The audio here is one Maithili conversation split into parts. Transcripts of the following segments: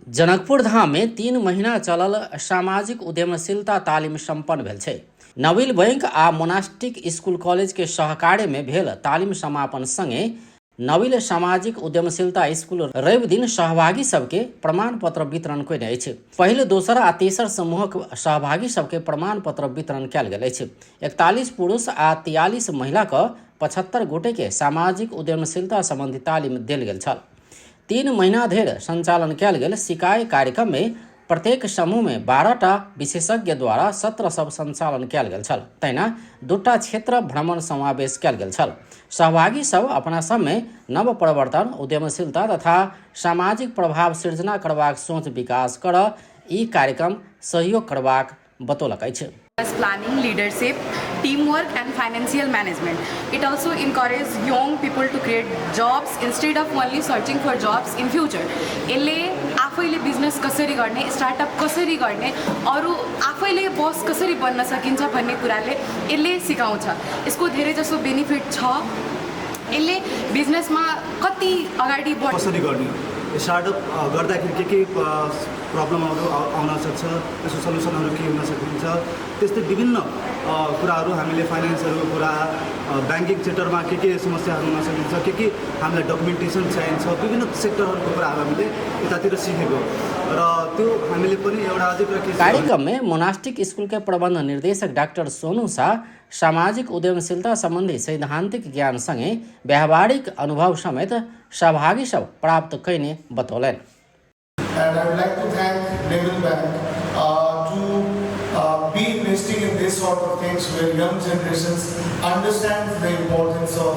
जनकपुर धाममे 3 महिना चलल सामाजिक उद्यमशीलता तालिम सम्पन्न भेल छै। नवील बैंक आ मोनास्टिक स्कूल कॉलेज के सहकार्य में भेल तालिम समापन संगे नवील सामाजिक उद्यमशीलता स्कूल रवि दिन सहभागी सबके प्रमाण पत्र वितरण कयने अछि। पहिल, दोसर आ तेसर समूहक सहभागी सबके प्रमाण पत्र वितरण कयल गेल अछि। 41 पुरुष आ 43 महिला क 75 गोटे के सामाजिक उद्यमशीलता संबंधी तालिम देल गेल छल। 3 महीना धरि संचालन कयल गेल सिकाय कार्यक्रम में प्रत्येक समूह में 12टा विशेषज्ञ द्वारा सत्र सब संचालन कयल गेल छल। तहिना 2टा क्षेत्र भ्रमण समावेश कयल गेल छल। सहभागी सब अपना सब में नव परिवर्तन, उद्यमशीलता तथा सामाजिक प्रभाव सृजना करबाक सोच विकास कर ई कार्यक्रम सहयोग करबाक बतौलक अछि। Planning, leadership, teamwork and financial management. It also encourages young people to create jobs instead of only searching for jobs in future. यसले आफैले बिजनेस कसरी गर्ने, स्टार्टअप कसरी गर्ने, अरू आफैले बस कसरी बन्न सकिन्छ भन्ने कुराले यसले सिकाउँछ। यसको धेरै जसो बेनिफिट छ। यसले बिजनेसमा कति अगाडि बढ कसरी गर्ने, स्टार्टअप गर्दाखेरि के के प्रब्लमहरू आउन सक्छ, त्यसको सल्युसनहरू के हुन सकिन्छ, त्यस्तै विभिन्न कुराहरू हामीले फाइनेन्सहरूको कुरा, ब्याङ्किङ सेक्टरमा के के समस्याहरू हुन सकिन्छ, के के हामीलाई डकुमेन्टेसन चाहिन्छ, विभिन्न सेक्टरहरूको कुराहरू हामीले यतातिर सिकेको र त्यो हामीले पनि एउटा अझै कुरा के छ कार्यक्रम में मोनास्टिक स्कूल के प्रबंध निर्देशक डाक्टर सोनू शाह सामाजिक उद्यमशीलता संबंधी सैद्धांतिक ज्ञान संगे व्यावहारिक अनुभव समेत सहभागी सब प्राप्त कयने बतौलनि। And I would like to thank Nabil Bank to be investing in this sort of things where young generations understand the importance of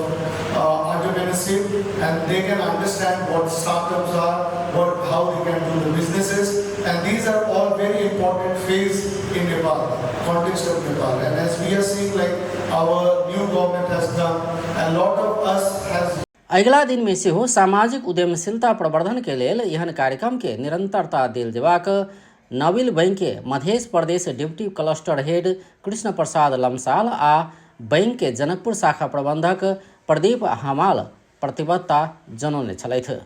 entrepreneurship and they can understand what startups are, how they can do the businesses, and these are all very important phase in Nepal, context of Nepal. And as we are seeing, like our new government has come, a lot of us has अगिला दिन में सेहो सामाजिक उद्यमशीलता प्रवर्धन के लेल एहन कार्यक्रम के निरंतरता देल जेबाक नवील बैंक के Madhya Pradesh deputy cluster head Krishna Prasad Lamsal आ बैंक के जनकपुर शाखा प्रबंधक प्रदीप हमाल प्रतिबद्धता जनौने छलथि।